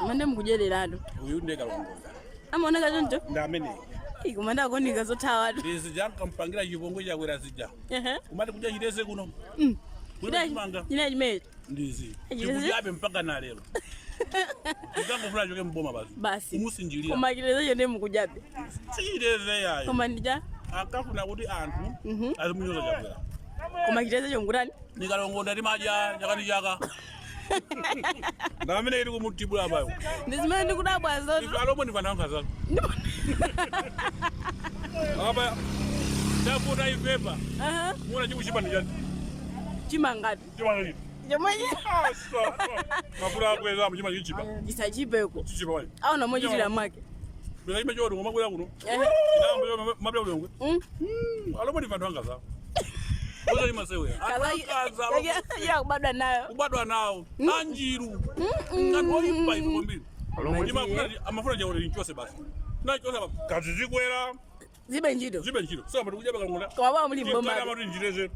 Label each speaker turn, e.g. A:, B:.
A: Mande mukudyereratu.
B: Uyu ndiye kalongoza.
A: Amaoneka choncho?
B: Ndi ameneyi.
A: Ii, koma ndakuoneka zothawatu.
B: Ndi zija ankampangira chipongwe Chakwera zija. Kumati kudya chiteze kuno. Kuno chimanga.
A: China chimenecho.
B: Ndizi.
A: Chiteze?
B: Chikudyabe mpaka na lero. Tikangofuna achoke mboma basi.
A: Basi.
B: Kumusinjirira.
A: Koma chitezecho ndiye mukudyabe.
B: Chiteze yayi.
A: Koma ndija.
B: Akafuna kuti anthu azimunyoza Chakwera.
A: Koma chitezecho mukutani?
B: Nikalongonda timadya chaka ndi chaka. Ndamene ili kumutibula apayo.
A: Ndi zimene ndikudabwa zoto.
B: Ife alomwe ndi anthu ankhanza. Apa chakuta ifepa. Muona chikuchipa ndi chani?
A: Chimangatu.
B: Chimanga chiti.
A: Chomwechi.
B: Mafuta akweza chimanga chichipa.
A: Chisachipeko.
B: Chichipa wali.
A: Aona mochitira mwake.
B: Bila ime choti ngomakwera kuno. Chinambo mabla ulongwe. Alomwe ndi anthu ankhanza. Oza limasewe. Ankhanza.
A: Ya kubadwa nayo.
B: Kubadwa nawo. Anjiru. Anthu oyipa ife kwambiri. Amafuna chakuti linchose basi. Nachose kazi zikwera.
A: Zibe ntchito.
B: Zibe ntchito. Sasa pati kudya kalongola.
A: Koma bwa muli mboma.
B: Amati njireze.